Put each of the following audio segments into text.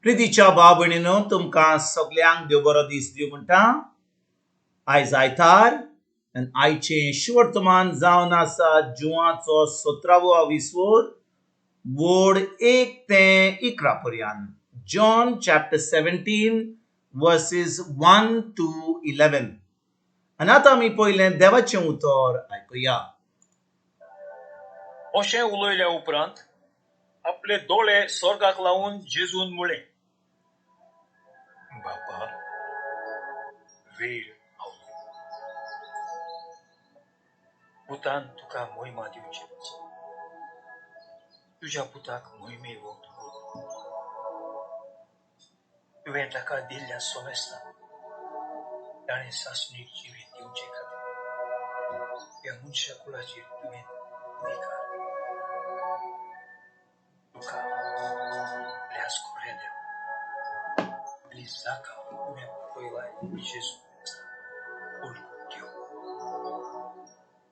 प्रितीच्या भाव भयणीनो, तुमकां सगल्यांक देव बरो दीस दिवं म्हणटा. आयज आयतार आनी आयचें शुवर्तमान जावन आसा जुवाचो सतरावो विसवोर, वोड 1 ते 11 पर्यंत. John chapter 17 verses 1 to 11. आनी आतां आमी पयलें देवाचें उतर आयकुया. अशें उलयल्या उपरांत आपले दोळे स्वर्गाक लावन जेजून म्हळें, बापा, वेळ पावलो, पुतान तुका मोहिमा दिवची, तुज्या पुताक मोहिमे वक्त कर. तुवें ताका दिल्ल्या सोमेस्तान ताणें सासणीक जिवीत दिवचे खातीर ह्या मनशा कुळाचेर तुवें अधिकार तुका ल्यास खरें देव आनी जाका तुवें पयलाय जेजू वळखून घेव,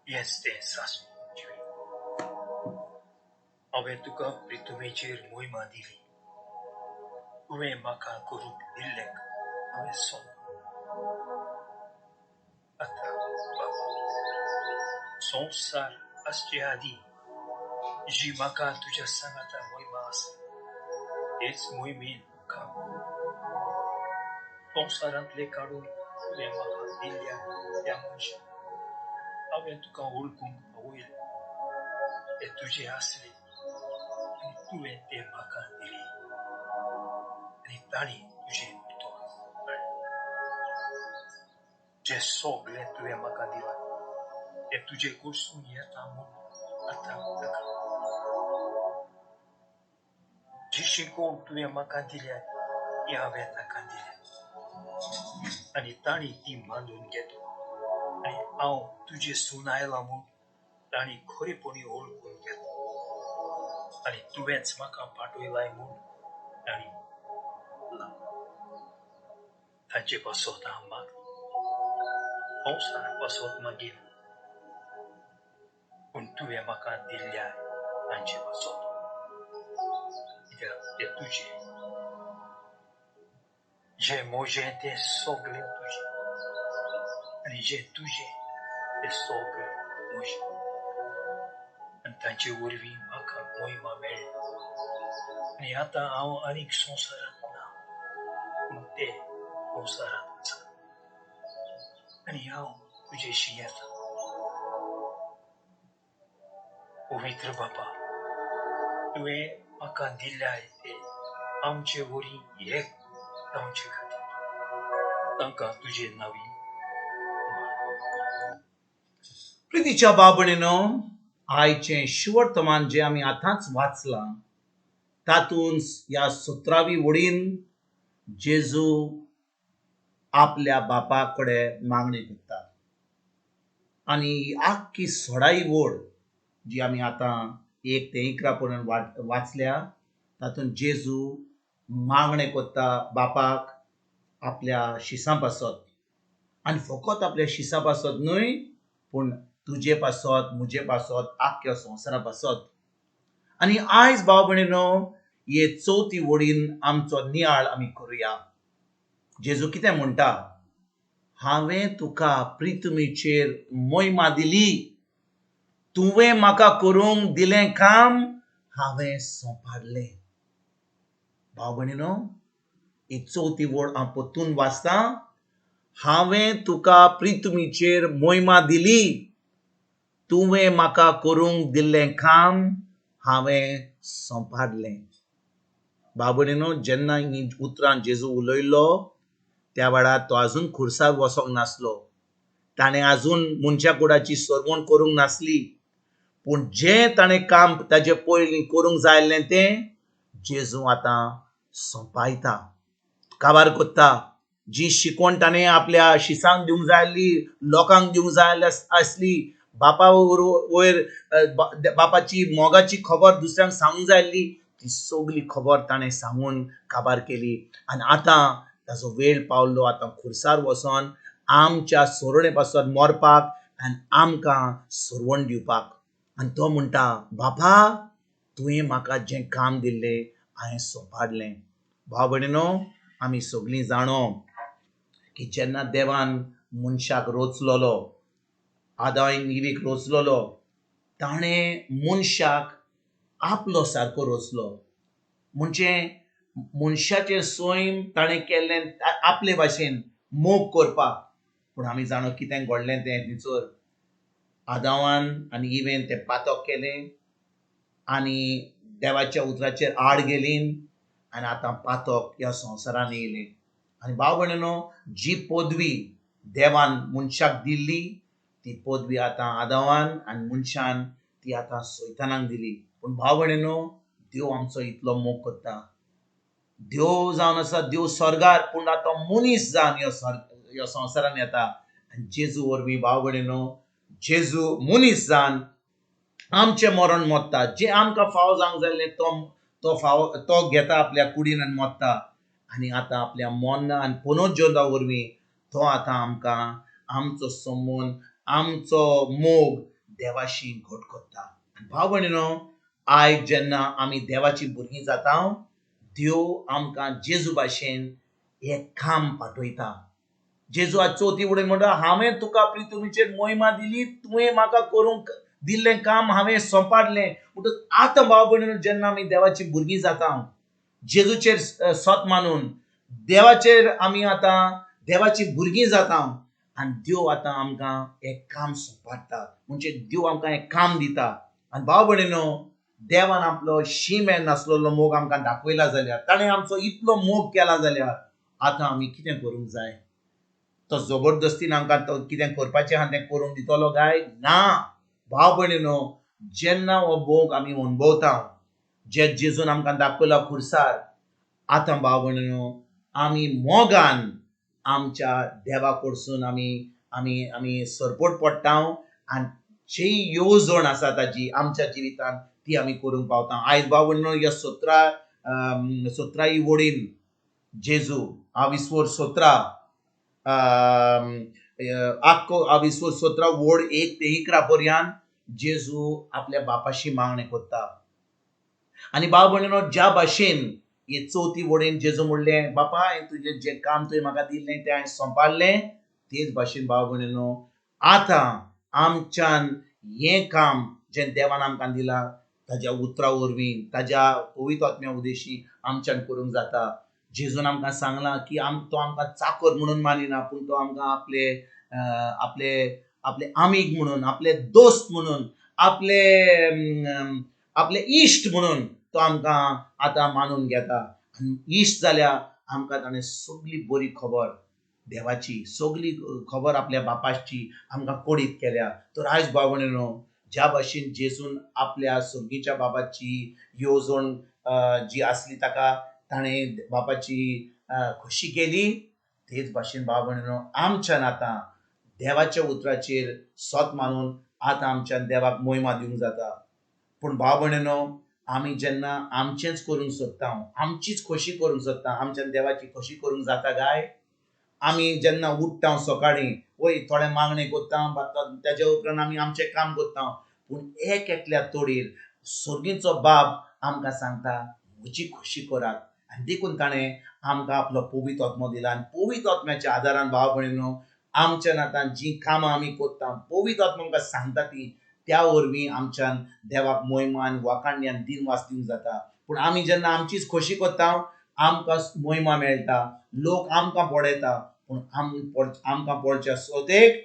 हेंच तें सासणीक जिवीत. हांवें तुका प्रितुमेचेर मोहिमा दिली, तुवें म्हाका करूंक दिल्लें हांवें सोंप. आतां बाबा, संवसार आसचे आदीं जी म्हाका तुज्या सांगाता मोहिमा आसा तेच मोहिमेन म्हाका संवसारांतले काडून तुवें म्हाका दिल्ल्या त्या मनशाक हांवें तुका वळखूंक पावयलें. ते तुजे आसले आनी तुवें ते म्हाका दिले आनी तांणी तुजें उतर पाळ्ळें. जें सगळें तुवें म्हाका दिलां तें तुजे कडसून येता म्हूण आतां ताका जी शिकवण तुवें म्हाका दिल्या ती हांवें ताका दिल्या आनी तांणी ती मानून घेतली आनी हांव तुजे सून आयला म्हूण तांणी खरेपणी वळखून घेतली आनी तुवेंच म्हाका पाठयलाय म्हूण तांणी तांचे पासत हांव मागता, संवसारा पासत मागीर, पूण तुवें म्हाका दिल्ल्या तांचे पासत, कित्याक ते तुजे. जें म्हजें तें सगळें तुजें आनी जें तुजें तें सगळें म्हजें, आनी तांचे वरवीं म्हाका मोहिमा मेळ्ळी. आनी आतां हांव आनीक संवसारांत ना, पूण ते संवसारांत आसा आनी हांव तुजेशी येता. पवित्र बापा, तुवें म्हाका दिल्ल्या ते आमचे वरी एक जावचे खातीर तांकां तुजे नांवी. प्रितीच्या भाव भयणीनो, आयचें शुवर्तमान जें आमी आतांच वाचलां तातूंत ह्या 17वी वडीन जेजू आपल्या बापा कडेन मागणी करता आनी आख्खी 16 वड जी आमी आतां 1 ते 11 पर्यंत वाचल्या तातूंत जेजू मागणें करता बापाक आपल्या शिसां पासत, आनी फकत आपल्या शिसां पासत न्हय पूण तुजे पासत, म्हजे पासत, आख्ख्या संवसारा पासत. आनी आयज भाव भयणीनो, हे चवथी वडीन आमचो नियाळ आमी करुया. जेजू कितें म्हणटा? हांवें तुका प्रितुमीचेर मोहिमा दिली, तुवें म्हाका करूंक दिलें काम हांवें सोंपाडलें. भाव भयणीनो, ही चवथी वड हांव परतून वाचतां. हांवें तुका प्रितुमीचेर मोहिमा दिली, तुवें म्हाका करूंक दिल्लें काम हांवें सोंपाडलें. भाव भयणीनो, जेन्ना ही उतरां जेजू उलयलो त्या वेळार तो आजून खुर्सार वचोंक नासलो, ताणें आजून मनशा कुडाची सरवण करूंक नासली, पूण जें ताणें काम ताजे पयलीं करूंक जाय आसलें तें जेजू आतां सोंपायता, काबार करता. जी शिकवण ताणें आपल्या शिसांक दिवंक जाय आसली, लोकांक दिवंक जाय आसली, बापा वयर बापाची मोगाची खबर दुसऱ्यांक सांगूंक जाय आसली, ती सगली खबर ताणें सांगून काबार केली. आनी आतां ताजो वेळ पावलो, आतां खुर्सार वचोन आमच्या सोरणे पासत मरपाक आनी आमकां सरवण दिवपाक. आनी तो म्हणटा, बापा, तुवें म्हाका जें काम दिल्लें हांवें सोंपाडलें. भाव भयणीनो, आमी सगळीं जाणो की जेन्ना देवान मनशाक रोचलोलो, आदां इवीक रोचलोलो, ताणें मनशाक आपलो सारको रोचलो. म्हणजे मनशाचें सैम ताणें केल्लें आपले भाशेन मोग करपाक. पूण आमी जाणो कितें घडलें तें थंयसर आदावान आनी इवेन तें पातक केलें आनी देवाच्या उतराचेर आड गेलीं आनी आतां पातक ह्या संवसारान येयलें. आनी भाव भयणीनो, जी पदवी देवान मनशाक दिल्ली ती पदवी आतां आदावान आनी मनशान ती आतां सैतानाक दिली. पूण भाव भयणीनो, देव आमचो इतलो मोग करता. देव जावन आसा देव स्वर्गार, पूण आतां मनीस जावन ह्या संवसारान येता. आनी जेजू वरवीं भाव भयणीनो, जेजू मनीस जावन आमचें मरण मोत्ता. जें आमकां फावो जावंक जाल्लें तो तो फावो तो घेता आपल्या कुडीन आनी मोत्ता. आनी आतां आपल्या मरण आनी पुनर्जिवना वरवीं तो आतां आमकां आमचो संबंद, आमचो मोग देवाशी घट करता. आनी भाव भयणीनो, आयज जेन्ना आमी देवाची भुरगीं जाता, देव आमकां जेजू भाशेन एक काम पाठयता. जेजू आज चवथी वडीन म्हणटा, हांवें तुका पृथ्वीचेर मोहिमा दिली, तुवें म्हाका करूंक दिल्लें काम हांवें सोंपाडलें. म्हणटकच आतां भाव भयणीनो, जेन्ना आमी देवाची भुरगीं जाता, जेजूचेर सत मानून देवाचेर आमी आतां देवाची भुरगीं जाता आनी देव आतां आमकां एक काम सोंपाडटा. म्हणजे देव आमकां एक काम दिता. आनी भाव भयणीनो, देवान आपलो शीम नासलेलो मोग आमकां दाखयला जाल्यार, ताणें आमचो इतलो मोग केला जाल्यार आतां आमी कितें करूंक जाय? तो जबरदस्तीन आमकां तो कितें करपाचें आहा तें करूंक दितलो काय ना? भाव भयणीनो, जेन्ना हो मोग आमी अणभवता, जे जेजून आमकां दाखयला खुर्सार, आतां भाव भयणीनो आमी मोगान आमच्या देवा कडसून आमी आमी आमी सरपट पडटा आनी जी येवजण आसा ताजी आमच्या जिवितान ती आमी करूंक पावता. आयज भाव भयणीनो, ह्या सतराई वडीन जेजू आविस्वर 17 आक्को आविस्वर 17 वड 1 ते 11 पर्यंत जेजू आपल्या बापाशी मागणें करता. आनी भाव भयणीनो, ज्या भाशेन हे चवथी वडीन जेजू म्हणलें, बापा हांवें तुजें जें काम तुवें म्हाका दिल्लें तें हांवें सोंपाडलें, तेच भाशेन भाव भयणीनो आतां आमच्यान हें काम जें देवान आमकां दिलां ताज्या उतरा वरवीं, ताज्या पवित्र आत्म्या उदेशी आमच्यान करूंक जाता. जेजून आमकां सांगलां की तो आमकां चाकर म्हणून मानिना, पूण तो आमकां आपले आपले आपले आमीग म्हणून, आपले दोस्त म्हणून, आपले आपले इश्ट म्हणून तो आमकां आतां मानून घेता. आनी इश्ट जाल्यार आमकां ताणें सगली बरी खबर देवाची, सगली खबर आपल्या बापाची आमकां कोडीत केल्या. तर आयज भाव भयणीनो, ज्या भाशेन जेजून आपल्या सर्गीच्या बाबाची येवजण जी आसली ताका ताणें बापाची खोशी केली, तेच भाशेन भाव भयणीनो आमच्यान आतां देवाच्या उतराचेर सत मानून आतां आमच्यान देवाक मोहिमा दिवंक जाता. पूण भाव भयणीनो, आमी जेन्ना आमचेंच करूंक सोदता, आमचीच खोशी करूंक सोदता, आमच्यान देवाची खोशी करूंक जाता काय? आमी जेन्ना उठ्ठा सकाळीं, वय थोडें मागणें करता, तेज्या उपरांत आमी आमचें काम करता, पूण एक एकल्या तोडीर सर्गीचो बाप आमकां सांगता, म्हजी खोशी करात. आनी देखून ताणें आमकां आपलो पवित्र आत्मो दिला. आनी पवित्र आत्म्याच्या आदारान भाव भयणीनो आमच्यान आतां जीं कामां आमी करता, पवित्र आत्मो आमकां सांगता ती, त्या वरवीं आमच्यान देवाक मोहिमा आनी वाखाणणी आनी दिनवास दिवंक जाता. पूण आमी जेन्ना आमचीच खोशी करता, आमकां मोहिमा मेळटा, लोक आमकां पळयता, पूण आमकां पळच्या सोदेक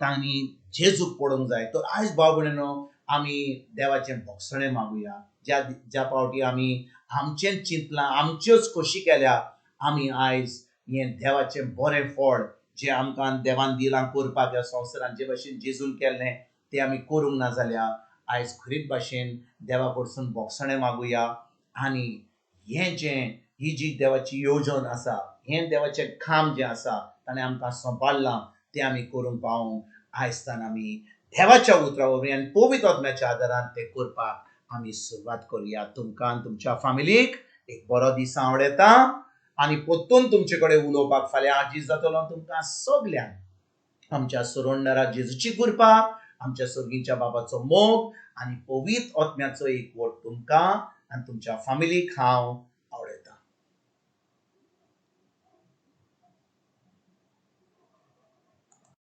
तांणी जेजूक पळोवंक जाय. तर आयज भाव भयणीनो आमी देवाचें भोगसणें मागुया. ज्या ज्या पावटी आमी आमचेंच चिंतलां, आमच्योच खोशी केल्या, आमी आयज हें देवाचें बरें फळ जें आमकां देवान दिलां करपाक ह्या संवसारान, जे भाशेन जेजून केल्लें तें आमी करूंक ना जाल्यार आयज खरीच भाशेन देवा कडसून भोगसणें मागुया. आनी हें जें ही जी देवाची येवजण आसा, हें देवाचें काम जें आसा ताणें आमकां सोंपाडलां तें आमी करूंक पावूंक आयजतान आमी देवाच्या उतरा वरवीं आनी पवित्र आत्म्याच्या आदारान तें करपाक आमी सुरवात करुया. तुमकां आनी तुमच्या फामिलीक एक बरो दीस आवडटा आनी परतून तुमचे कडेन उलोवपाक फाल्यां आजीज जातलो. तुमकां सगल्यांक आमच्या सुरोंडरा जेजूची कृपा, आमच्या सर्गीच्या बाबाचो मोग आनी पवित्र आत्म्याचो एकवट तुमकां आनी तुमच्या फामिलीक हांव